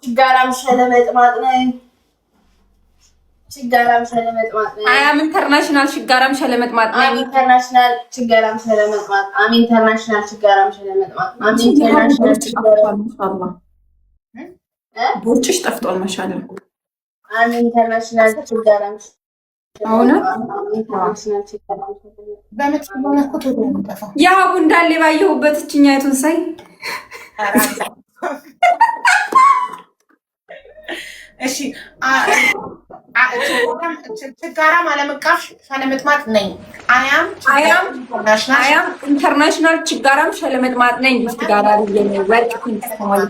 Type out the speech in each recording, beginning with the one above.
ችጋራም ሸለመጥማጥ ነኝ። ችጋራም ሸለመጥማጥ ነኝ። I am international ችጋራም ሸለመጥማጥ I'm ነኝ። international ችጋራም ሸለመጥማጥ። I'm international ችጋራም ሸለመጥማጥ። I'm international ችጋራም እ? ቦርጭሽ ጠፍቷል። ማሻአላ። I'm international ችጋራም እውነት? I'm international ችጋራም ሸለመጥማጥ። በምጥ ስለሆነ እኮ ቶሎ ነው የሚጠፋው። የሀቡ እንዳለ ባየሁበት እችኛይቱን ሳይ። እሺ፣ ችጋራም ዓለም አቀፍ ሸለመጥማጥ ነኝ። I am I am international I am international ችጋራም ሸለመጥማጥ ነኝ። Gift ጋራ ወርቅ International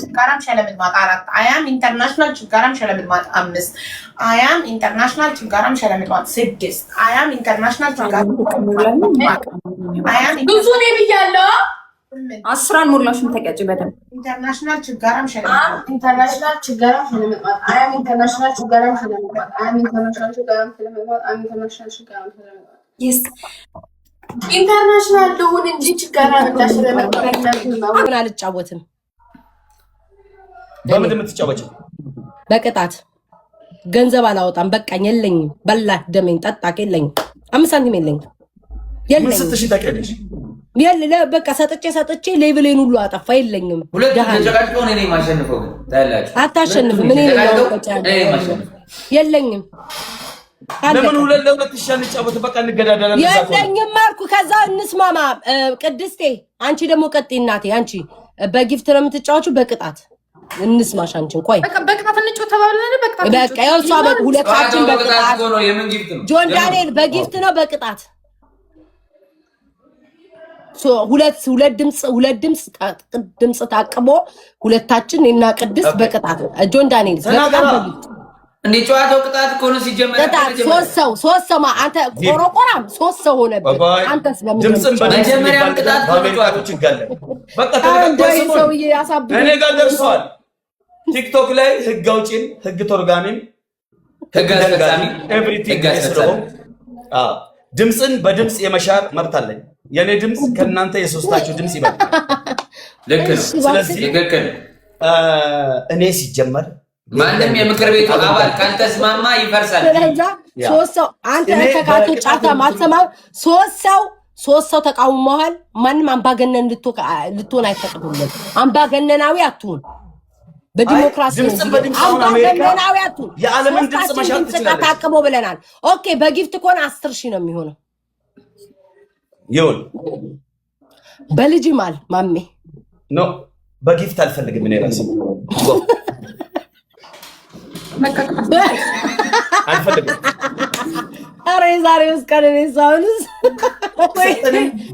ችጋራም ሸለመጥማጥ አራት። I am international ችጋራም ሸለመጥማጥ አምስት። I am international ችጋራም ሸለመጥማጥ ስድስት። I am international ችጋራም I am ብዙ እኔ ብያለሁ። ስምንት። 10 አልሞላሽም። ተቀጭ በደንብ። International ችጋራም I'm ሸለመጥማጥ international ችጋራም ሸለመጥማጥ። I am international ችጋራም ሸለመጥማጥ። I am international ችጋራም ሸለመጥማጥ። I'm international ችጋራም ሸለመጥማጥ። Yes. International ልሁን እንጂ ችጋራም እንዳሸለመጥማጥ። አሁን አልጫወትም። በምንድን የምትጫወችው? በቅጣት ገንዘብ አላወጣም። በቃኝ፣ የለኝም። በላ ደሜን ጠጣቅ፣ የለኝም። 5 ሳንቲም የለኝም፣ ምን የለኝም። ስትሽ ታውቂያለሽ? በቃ ሰጥቼ ሰጥቼ level ኤን ሁሉ አጠፋ። የለኝም። ሁለቱ ደሃ ነኝ። ተጨቃጭቀው እኔ ነኝ የማሸንፈው፣ ግን ታያላችሁ። አታሸንፍም። እኔ ነኝ ተጨቃጭቀው ያወጣች እኔ ነኝ የማሸንፈው። የለኝም። ለምን አለቀ። 2 ለ2 እሺ አንጫወት? በቃ እንገዳደላለን። እዛ ከሆነ የለኝም አልኩ። ከዛ እንስማማ። ቅድስቴ፣ አንቺ ደግሞ ቀጤ እናቴ፣ አንቺ በ gift ነው የምትጫወቹ፣ በቅጣት እንስማሽ አንቺን። ቆይ። በቃ በቅጣት እንጫወት ተባብለን በቅጣት በቃ እንጫወት። ያው እሷ ሁለታችን ጨዋታው በቅጣት በቅጣት እኮ ነው። የምን gift ነው? ጆን ዳንኤል በ gift ነው በቅጣት? ሁለት ሁለት ድምፅ ድምፅ ታቅቦ ሁለታችን እኔና ቅድስት በቅጣት፣ ጆን ዳንኤል በቅጣት ተናገራ። በ gift? እንዴ፣ ጨዋታው ቅጣት እኮ ነው ሲጀመር። ቅጣት 3 ሰው 3 ሰው አንተ ቆሮቆራም 3 ሰው ሆነብህ። ባባይ። አንተስ በምንድን ነው ድምፅን በድምፅ መጀመሪያም የሚባል ቅጣት ቅጣት በአሜሪካኖች ህግ አለ። በቃ እንደው ተነጋግረን ስሙን። ሰውዬ ያሳብድ። እኔ ጋር ደርሷል። ቲክቶክ ላይ ህግ አውጪም፣ ህግ ተርጓሚም፣ ህግ አስፈጻሚ፣ Everything ህግ አስፈጻሚ። ስለሆንኩ አዎ፣ ድምፅን በድምፅ የመሻር መብት አለኝ። የእኔ ድምፅ ከእናንተ የሶስታችሁ ድምፅ ይበልጣል። ልክ ነው። ስለዚህ ትክክል። እኔ ሲጀመር ማንም የምክር ቤቱ አባል ካልተስማማ ይፈርሳል። ስለዛ 3 ሰው አንተ እኔ ተካቶ በቅጣት ጫታ ማትሰማ 3 ሰው 3 ሰው ተቃውመዋል። ማንም አምባገነን ልትሆን አይፈቅድልን። አምባገነናዊ አትሁን። በዲሞክራሲ ነው ድምፅን እንጂ በድምፅ አሁን አሜሪካ አምባገነናዊ አትሁን። የዓለምን ድምፅ ሶስታችን መሻር ድምፅ ትችላለች። ታቅቦ ብለናል። Okay፣ በ gift ከሆነ 10,000 ነው የሚሆነው። ይሁን። በልጅ ማል ማሜ። No፣ በ gift አልፈልግም። እኔ ራሴ መቀጣት አልፈልግም። ኧረ የዛሬ ውስጥ ቀን እኔ ሳሁንስ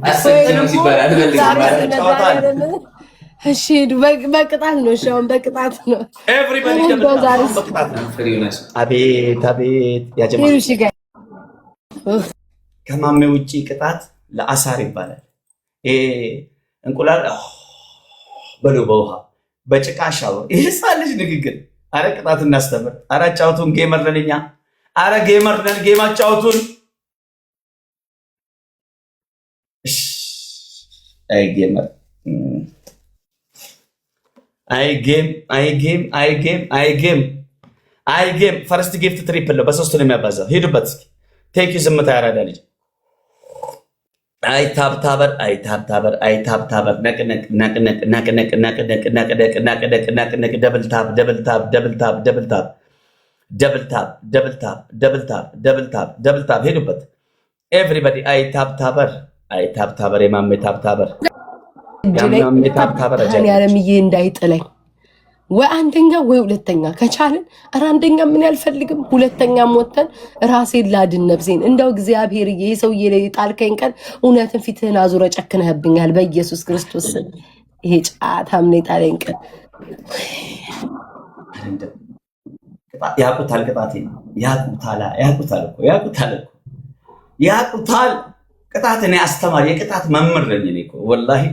10,000 ነው ሲባል አልፈልግም ማለት ጨዋታ አለ። እሺ ሂዱ። በቅጣት ነው። እሺ አሁን በቅጣት ነው። Everybody እንደው ዛሬ በቅጣት ነው። ፍሬው ነስ አቤት አቤት ያጀማ። ሂዱ። እሺ guys። ከማሜ ውጪ ቅጣት ለአሳር ይባላል። ይሄ እንቁላል በሎ በውሃ በጭቃ ሻወር። ይህ ህፃን ልጅ ንግግር። አረ ቅጣት እናስተምር። አረ አጫውቱን፣ gamer ነን እኛ። አረ gamer ነን፣ game አጫውቱን። እሽ፣ አይ gamer፣ አይ game፣ አይ game፣ አይ game፣ አይ game፣ አይ game። First gift triple ነው፣ በሶስት ነው የሚያባዛው። ሂዱበት እስኪ። Thank you ዝምታ ያራዳ ልጅ። አይ tap tapper፣ አይ tap tapper፣ አይ tap tapper። ነቅነቅ ነቅነቅ ነቅነቅ ነቅነቅ ነቅነቅ ነቅነቅ ነቅነቅ። Double tap፣ double tap፣ double tap፣ double tap፣ double tap፣ double tap፣ double tap፣ double tap፣ double tap። ሄዱበት everybody። አይ tap tapper፣ አይ tap tapper፣ የማሜ tap tapper፣ የማሜ tap tapper። ያለምዬ እንዳይጥለኝ ወይ አንደኛ ወይ ሁለተኛ ከቻልን። ኧረ አንደኛ ምን አልፈልግም፣ ሁለተኛ ሞተን ራሴን ላድን ነፍሴን። እንደው እግዚአብሔር ይሄ ሰውዬ ላይ ጣልከኝ ቀን እውነትን ፊትህን አዙረ ጨክነህብኛል። በኢየሱስ ክርስቶስ ስም ይሄ ጫታም ነው የጣለኝ ቀን። ያውቁታል፣ ቅጣቴ ያውቁታል፣ ያውቁታል እኮ፣ ያውቁታል እኮ፣ ያውቁታል። ቅጣት እኔ አስተማሪ የቅጣት መምህር ነኝ እኔ እኮ ወላሂ።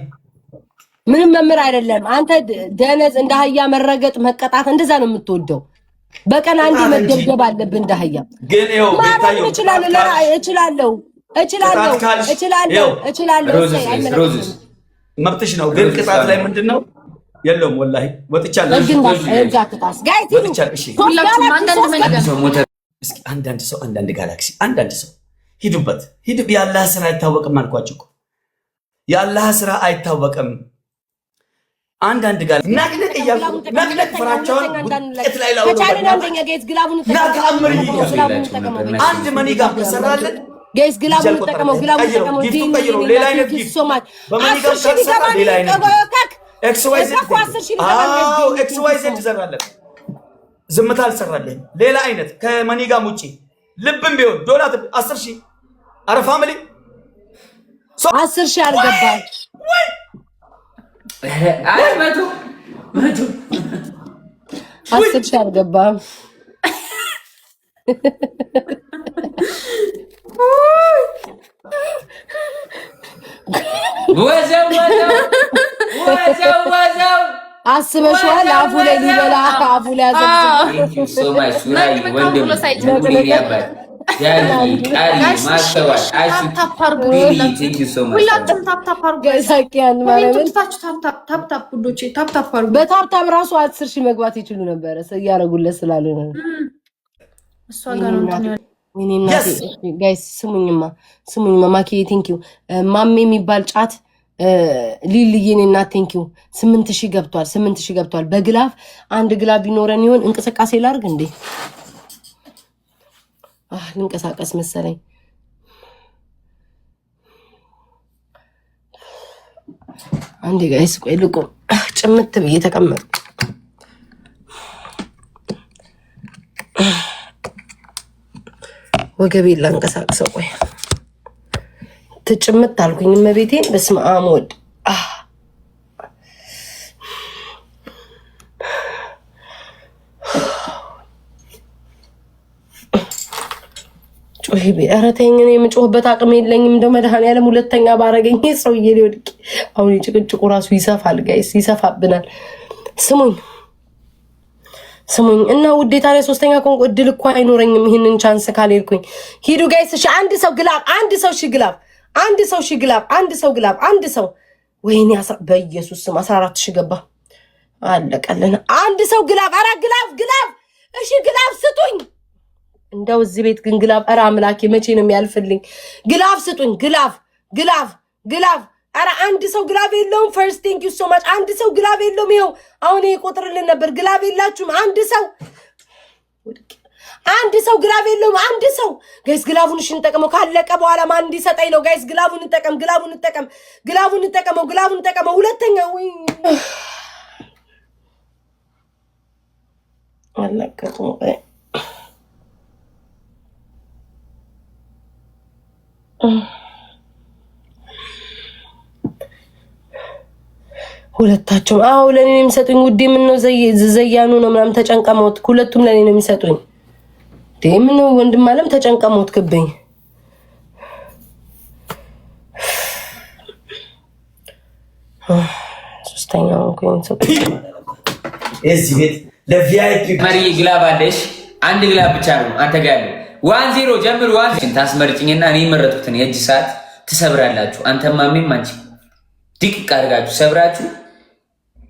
ምንም መምህር አይደለም። አንተ ደነዝ፣ እንደ አህያ መረገጥ መቀጣት እንደዛ ነው የምትወደው። በቀን አንዴ መደብደብ አለብህ እንደ አህያ። ግን ይኸው ማረም ቤታየው እችላለሁ፣ እችላለሁ፣ እችላለሁ፣ ቅጣት ካልሽ እችላለሁ፣ ይኸው እችላለሁ። ሮዝስ እሰይ፣ ሮዝስ መብትሽ ነው። ግን ቅጣት ላይ ምንድን ነው የለውም። ወላሂ ወጥቻለሁ። እስኪ አንዳንድ ሰው አንዳንድ ጋላክሲ አንዳንድ ሰው ሂዱበት፣ ሂዱ። የአላህ ስራ አይታወቅም አልኳችሁ እኮ የአላህ ስራ አይታወቅም። አንዳንድ ጋር ነቅነቅ እያልኩ ነቅነቅ ፍራቸውን ውጤት ላይ ላውና አንድ money gun ከሰራለን guys glove ኡን እንጠቀመው፣ glove ኡን እንጠቀመው። ሌላ አይነት gift በ money gun ካልሰራ ሌላ አይነት X Y Z X Y Z ዘራለን። ዝምታ አልሰራልህም። ሌላ አይነት ከ money gun ውጪ ልብም ቢሆን ዶናት 10,000 አረ family 10,000 አልገባም። መቶ 10,000 አልገባም። ወዘው ወዘው ወዘው ወዘው አስበሽዋል? አፉ ላይ ሊበላ አፉ ላይ በ tap tap ራሱ 10,000 መግባት ይችሉ ነበረ እያደረጉለት ስላልሆነ guys ስሙኝማ፣ ስሙኝማ ማኪ thank you ማሜ የሚባል ጫት ሊልዬ እኔ እናት thank you 8,000 ገብቷል። 8,000 ገብቷል። በ glove አንድ glove ቢኖረን ይሆን? እንቅስቃሴ ላርግ እንዴ? ልንቀሳቀስ መሰለኝ። አንዴ guys ቆይ ልቁም። ጭምት ብዬ ተቀመጥኩ። ወገቤን ላንቀሳቅሰው። ቆይ ትጭምት አልኩኝ። እመቤቴን በስመ አብ ወድ ጮሂ። ኧረ ተይኝ፣ እኔ የምጮህበት አቅም የለኝም። እንደው መድኃኒዓለም ሁለተኛ ባረገኝ ሰውዬ ሊወድቅ። አሁን የጭቅጭቁ ራሱ ይሰፋል፣ guys ይሰፋብናል። ስሙኝ ስሙኝ እና ውዴ፣ ታዲያ ሶስተኛ ኮንቆ እድል እኮ አይኖረኝም ይህንን chance ካልሄድኩኝ። ሂዱ guys። እሺ አንድ ሰው glove፣ አንድ ሰው ሺ glove፣ አንድ ሰው ሺ glove፣ አንድ ሰው glove፣ አንድ ሰው ወይኔ፣ በኢየሱስ ስም 14,000 ገባ። አለቀልን። አንድ ሰው glove፣ ኧረ glove፣ glove፣ እሺ glove ስጡኝ። እንደው እዚህ ቤት ግን glove፣ ኧረ አምላኬ መቼ ነው የሚያልፍልኝ? glove ስጡኝ፣ glove፣ glove፣ glove። ኧረ አንድ ሰው glove የለውም። First thank you so much። አንድ ሰው glove የለውም። ይኸው አሁን ይሄ ቆጥርልን ነበር። Glove የላችሁም። አንድ ሰው አንድ ሰው glove የለውም። አንድ ሰው guys glove ኡን እሺ እንጠቀመው። ካለቀ በኋላ ማን እንዲሰጠኝ ነው? Guys glove ኡን እንጠቀም፣ glove ኡን እንጠቀም፣ glove ኡን እንጠቀመው፣ glove ኡን እንጠቀመው። ሁለተኛ ወይ አለቀቁ። ሁለታቸውም አዎ ለእኔ ነው የሚሰጡኝ። ውዴ ምነው ዘያኑ ነው ምናምን ተጨንቀ ሞት። ሁለቱም ለእኔ ነው የሚሰጡኝ። ምነው ወንድም አለም ተጨንቀ ሞት ክብኝ። ሶስተኛው እዚህ ቤት ለ VIP መሪ glove አለሽ። አንድ glove ብቻ ነው አንተ ጋር ያለው። 1-0 ጀምር። One ታስመርጭኝና እኔ የመረጥኩትን የእጅ ሰዓት ትሰብራላችሁ። አንተም ማሜም አንቺ ድቅቅ አድርጋችሁ ሰብራችሁ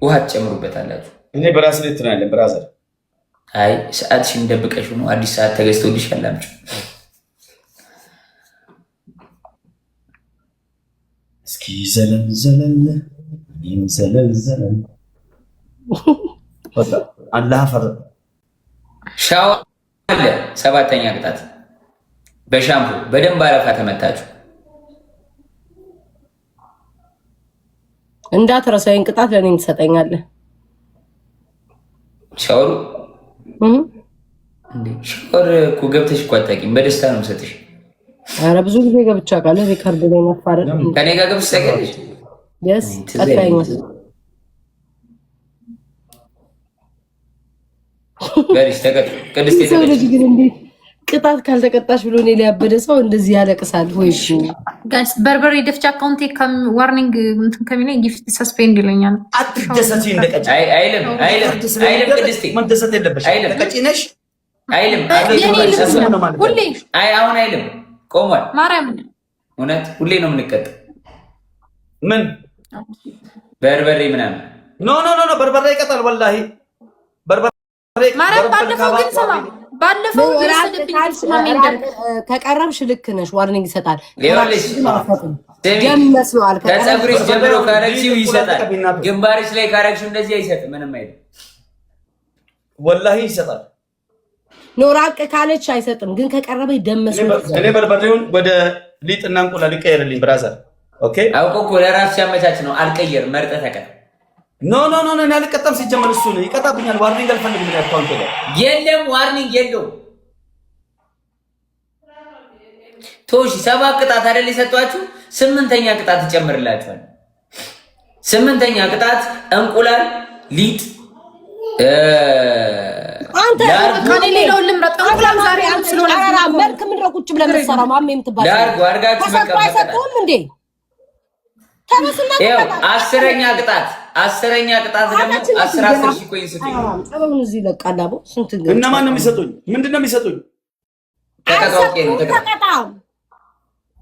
ውሃ ትጨምሩበታላችሁ። እኔ bracelet ነው ያለን brother። አይ ሰዓትሽን ደብቀሽ ነው። አዲስ ሰዓት ተገዝቶልሽ ያላምጪው። እስኪ ዘለል ዘለል እኔም ዘለል ዘለል አላህ ፈር ሻወር አለ። ሰባተኛ ቅጣት በሻምፖ በደንብ አረፋ ተመታችሁ። እንዳትረሳው ይሄን ቅጣት ለእኔም ትሰጠኛለህ። ሻወሩ እንዴ? ሻወር እኮ ገብተሽ እኮ አታውቂም። በደስታ ነው የምሰጥሽ። ኧረ ብዙ ጊዜ ገብቼ አውቃለሁ። Record ላይ ነፋረ ከኔ ጋር ገብተሽ ታውቂያለሽ? Yes ቀጣይ በልሽ ተቀጥ ቅድስት ሰው ልጅ ግን እንዴት ቅጣት ካልተቀጣሽ ብሎ እኔ ሊያበደ ሰው እንደዚህ ያለቅሳል ወይ? Guys በርበሬ ደፍቻ account ኤ warning እንትን ከሚለኝ gift suspend ይለኛል። አትደሰቲ እንደቀጭ አይልም አይልም አይልም። ቅድስቴ መደሰት የለበሽም አይልም። ተቀጪ ነሽ። አይልም። የኔ ልብ ነው ሁሌ። አይ አሁን አይልም፣ ቆሟል። ማርያም እውነት ሁሌ ነው የምንቀጣው። ምን በርበሬ ምናምን No, no, no, no፣ በርበሬ ይቀጣል። ወላሂ በርበሬ። ማርያም ባለፈው ግን ስማ፣ ባለፈው የወሰደብኝ ስማሜ እንዳልክ ከቀረብሽ ልክ ነሽ። Warning ይሰጣል። ይኸውልሽ ደም መስሏል። ከፀጉርሽ ጀምሮ ካረግሽው ይሰጣል። ግንባርሽ ላይ ካረግሽው እንደዚህ አይሰጥም። ምንም አይልም። ወላሂ ይሰጣል። No፣ ራቅ ካለች አይሰጥም፣ ግን ከቀረበ ደም መስሎ። እኔ በርበሬውን ወደ ሊጥና እንቁላል ይቀየርልኝ brother። Okay። አውቆ እኮ ለራሱ ሲያመቻች ነው። አልቀየርም፣ መርጠህ ተቀጣ። No, no, no, no፣ አልቀጣም። ሲጀመር እሱ ነው ይቀጣብኛል። Warning አልፈልግም። እኔ account ላይ የለም፣ warning የለውም። ቶሺ ሰባት ቅጣት አይደል የሰጧችሁ? ስምንተኛ ቅጣት እጨምርላችኋል። ስምንተኛ ቅጣት እንቁላል፣ ሊጥ፣ አንተ እኔ ሌላውን ልምረጥ። እንቁላል ዛሬ ስለሆነ መልክ ምንድን ነው ቁጭ ብለህ የምትሰራው? ማሜ የምትባል ላርጎ አድርጋችሁ ተሰጥቶ አይሰጡም እንዴ? ተነስና ይኸው 10ኛ ቅጣት ደግሞ 10 10 ሺህ coin ስጡኝ። ጠበቡን እዚህ ይለቃል። አቦ ስንት እነማን ነው የሚሰጡኝ? ምንድን ነው የሚሰጡኝ? ተቀጣ። Okay ነው፣ ተቀጣ። ተቀጣ።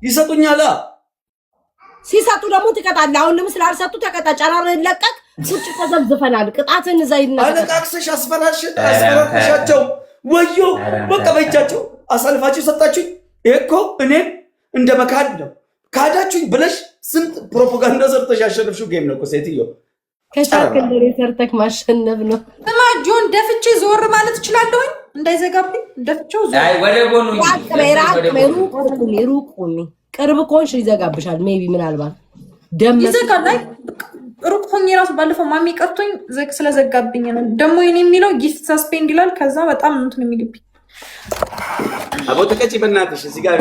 ይሰጡኛል። ሲሰጡ ደግሞ ትቀጣለህ። አሁንም ስላልሰጡ ተቀጣ። ጨራርህን ለቀቅ። ቁጭ ተዘብዝፈናል። ቅጣትን እዛ ይልና አለቃቅሰሽ አስፈራርተሻቸው ወዮ በቃ በእጃቸው አሳልፋችሁ ሰጣችሁኝ። ይሄ እኮ እኔን እንደ መካድ ነው። ካዳችሁኝ ብለሽ ስንት ፕሮፓጋንዳ ሰርተሽ ያሸነፍሽው game ነው እኮ ሴትዮ። ከቻልክ እንደኔ ሰርተክ ማሸነፍ ነው። ስማ ጆን፣ ደፍቼ ዞር ማለት እችላለሁኝ እንዳይዘጋብኝ ደፍቼው ዞር። አይ፣ ወደ ጎኑ እንጂ። ራቅ በይ፣ ራቅ በይ፣ ሩቅ ቁሚ፣ ሩቅ ቁሚ። ቅርብ ከሆንሽ ይዘጋብሻል። Maybe ምናልባት ደም ይዘጋል። አይ፣ ሩቅ ሆኜ ራሱ ባለፈው ማሚ ቀርቶኝ ስለዘጋብኝ ነው። ደግሞ የኔ የሚለው gift suspend ይላል። ከዛ በጣም እንትን የሚልብኝ። አቦ ተቀጪ በእናትሽ። እዚህ ጋር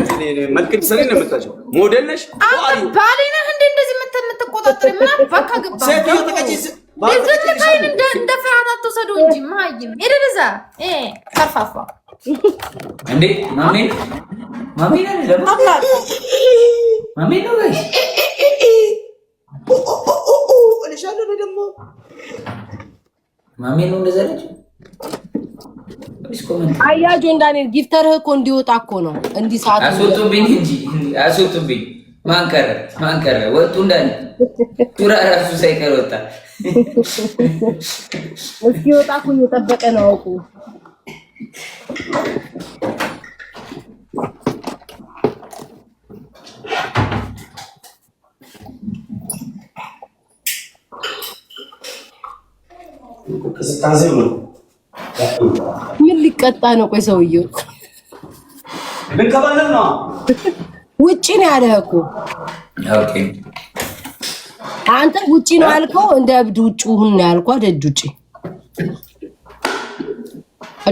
መልክ እንድትሰሪ ነው የምታቸው። ሞዴል ነሽ። አንተ ባሌ ነህ እንዴ እንደዚህ የምትቆጣጠር? ምን አባካ ገባ? ሴትዮ ተቀጪ። ዝምታዬን እንደ ፍርሃት አትወሰዱ እንጂ መሀይም ሄደዛ ከርፋፋ። እንዴ፣ ማሜ ማሜ ነው፣ ማሜ ነው guys። እልሻለሁ እኔ ደግሞ። ማሜ ነው እንደዛ ነች። Comment። አያ ጆን ዳንኤል፣ gifter ህ እኮ እንዲወጣ እኮ ነው እንዲህ ሰዓት። አስወጡብኝ እንጂ አስወጡብኝ። ማን ቀረ? ማን ቀረ? ወጡ እንዳለ ቱራ ራሱ ሳይቀር ወጣ። እስኪወጣ እኮ እየጠበቀ ነው አውቁ። ቅዝቃዜው ነው። ምን ሊቀጣ ነው? ቆይ ሰውየው ልንከባለል ነው። ውጪ ነው ያለህ እኮ። Okay። አንተ ውጪ ነው ያልከው። እንደ እብድ ውጭ ሁን ነው ያልከው። ደጅ ውጪ።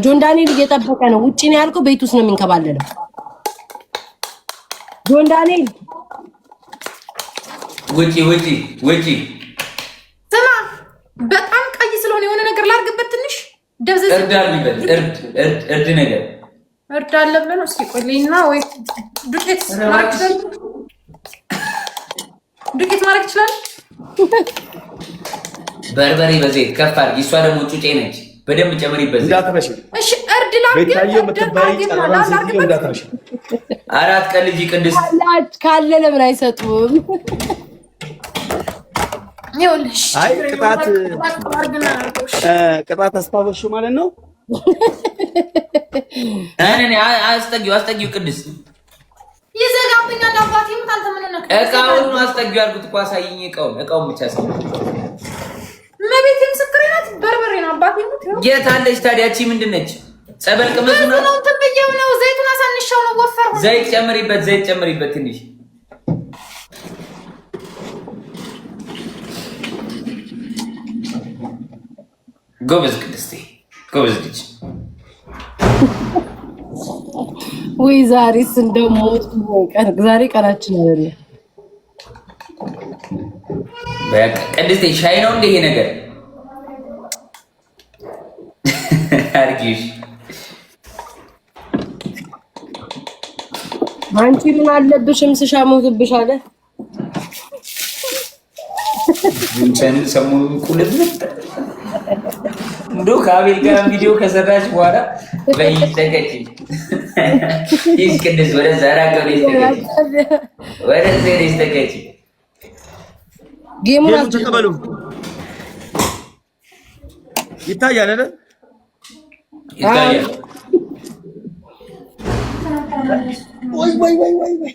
ጆን ዳንኤል እየጠበቀ ነው። ውጪ ነው ያልከው። ቤት ውስጥ ነው የሚንከባለለው። ጆን ዳንኤል። ውጪ፣ ውጪ፣ ውጪ። ስማ፣ በጣም ቀይ ስለሆነ የሆነ ነገር ላርግበት ትንሽ ደብዘዝ። እርድ አድርጊበት። እርድ፣ እርድ፣ እርድ ነገር። እርድ አለ ብለህ ነው? እስኪ ቆይ ልይና ወይ ዱቄት ማድረግ ይችላል። ዱቄት ማድረግ ይችላል። በርበሬ በዘይት ከፍ አድርጊ። እሷ ደግሞ ጩጬ ነች። በደንብ ጨምሪበት ዘይት። እንዳትረሺ። እሺ፣ እርድ ላርግ። ቤታዬ እርድ የምትባይ አርግና ጨረራን ሴትዮ ላርግበት። እንዳትረሺ። 4 ቀን ልጅ ቅድስት። ካለ ለምን አይሰጡም? ይኸውልሽ። አይ፣ ቅጣት አርግና አርገው። ቅጣት አስታወስሽው ማለት ነው። እኔ አስጠጊው፣ አስጠጊው ቅድስት። ይዘጋብኛል። አባቴ ሙት፣ አንተ ምን ሆነህ? እቃውን ነው አስጠጊው ያልኩት እኮ። አሳይኝ። እቃውን፣ እቃውን ብቻ አሳይኝ። እመቤቴ ምስክሬ ናት። በርበሬ ነው አባቴ ሙት። ይኸው። የት አለች ታዲያ? እቺ ምንድን ነች? ጸበል ቅመሱ ብዙ ናት። ነው፣ እንትን ብዬው ነው። ዘይቱን አሳንሻው ነው፣ ወፈርሁ። ዘይት ጨምሪበት፣ ዘይት ጨምሪበት ትንሽ። ጎበዝ ቅድስቴ፣ ጎበዝ ልጅ። ወይ ዛሬስ እንደው ሞት ቀን፣ ዛሬ ቀናችን አይደለም። በቃ ቅድስቴ፣ ሻይ ነው እንደ ይሄ ነገር አርጊሽ። አንቺ ምን አለብሽም ስሻ ሞትብሽ አለ። ሰሞኑን ቁልፍ እንደው ከአቤል ጋር ቪዲዮ ከሰራች በኋላ በይ ተቀጪ። ይህ ቅድስት ወደዛ ራቅ ብለሽ ተቀጪ፣ ወደዛ ሄደሽ ተቀጪ። Game ኡን Game ኡን ተቀበሉ። ይታያል አይደል? ይታያል። ወይ ወይ ወይ ወይ ወይ!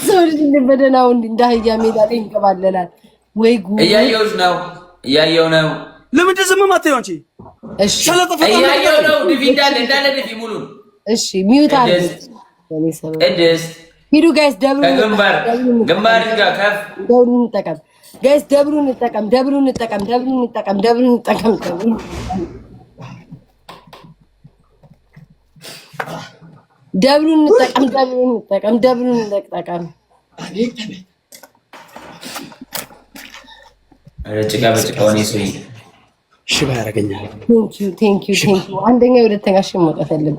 ሰው ልጅ እንደ በደህናው እንደ አህያ ሜዳ ላይ ይንከባለላል። ወይ ጉድ! እያየሁት ነው፣ እያየሁ ነው። ለምንድን ዝም የማትይው አንቺ? እሺ። እያየሁ ነው። ድፊ እንዳለ እንዳለ ድፊ ሙሉን። እሺ፣ mute አድርጉ። ቅድስት። ሂዱ guys፣ double ኡ። ከግንባር ግንባር ጋር ከፍ። Double ኡን እንጠቀም guys፣ double ኡን እንጠቀም፣ double ኡን እንጠቀም፣ double ኡን እንጠቀም፣ double ኡን እንጠቀም፣ double ኡን double ኡን እንጠቀም፣ double ኡን እንጠቀም፣ double ኡን እንጠቀም። ኧረ ጭቃ በጭቃ ሆነ ሰውዬ። ሽባ ያደርገኛል። Thank you, thank you, thank you። አንደኛ የሁለተኛ ሺህ መውጣት ያለብን።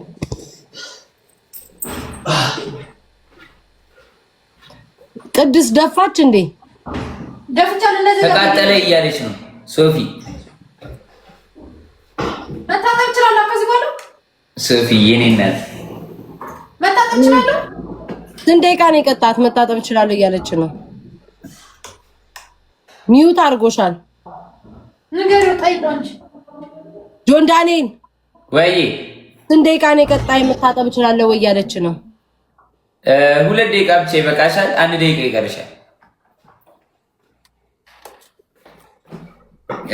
ቅዱስ ደፋች እንዴ? ደፍቻለሁ። እንደዚህ ተቃጠለ እያለች ነው ሶፊ። መታጠብ እችላለሁ። ከዚህ በኋላ ሶፊ የኔ እናት። መታጠብ እችላለሁ። ስንት ደቂቃ ነው የቀጣት? መታጠብ እችላለሁ እያለች ነው። Mute አድርጎሻል። ንገሪው፣ ጠይቀው እንጂ። ጆን ዳንኤል። ወይ። ስንት ደቂቃ ነው የቀጣይ? መታጠብ እችላለሁ ወይ እያለች ነው። 2 ደቂቃ ብቻ ይበቃሻል። 1 ደቂቃ ይቀርሻል።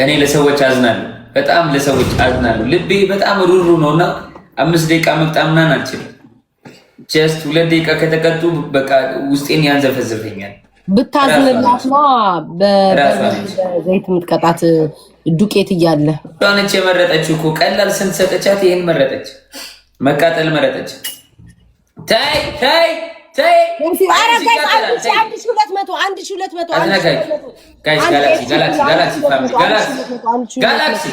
እኔ ለሰዎች አዝናለሁ፣ በጣም ለሰዎች አዝናለሁ። ልቤ በጣም ሩሩ ነው እና 5 ደቂቃ መቅጣ ምናምን አልችልም። Just 2 ደቂቃ ከተቀጡ በቃ ውስጤን ያንዘፈዝፈኛል። ብታዝንላት ነዋ በዘይት የምትቀጣት ዱቄት እያለ። እሷ ነች የመረጠችው እኮ። ቀላል ስንት ሰጠቻት? ይህን መረጠች፣ መቃጠል መረጠች። ተይ ተይ ተይ! ኧረ guys፣ 1200፣ 1200። Guys፣ galaxy, galaxy, galaxy, family, galaxy, galaxy።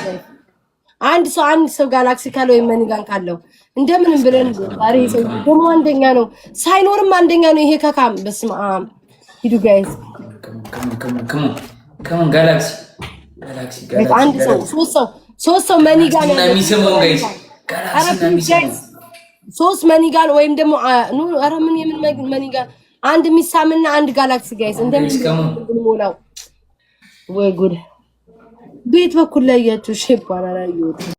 አንድ ሰው፣ አንድ ሰው ጋላክሲ ካለው ወይም money gun ካለው እንደምንም ብለን ዛሬ ሰው ደግሞ አንደኛ ነው፣ ሳይኖርም አንደኛ ነው። ይሄ ከካም በስመ አብ። ሂዱ guys። Come on, galaxy, galaxy. አንድ ሰው፣ ሶስት ሰው፣ ሶስት ሰው money gun። እና የሚስመው guys፣ galaxy እና የሚስመው። ሶስት money gun ወይም ደግሞ no፣ ኧረ ምን የምን money gun፣ አንድ የሚሳምና አንድ galaxy guys፣ እንደምን ሞላው። ወይ ጉድ! ቤት በኩል ላይ ያችሁ shape አላየሁትም።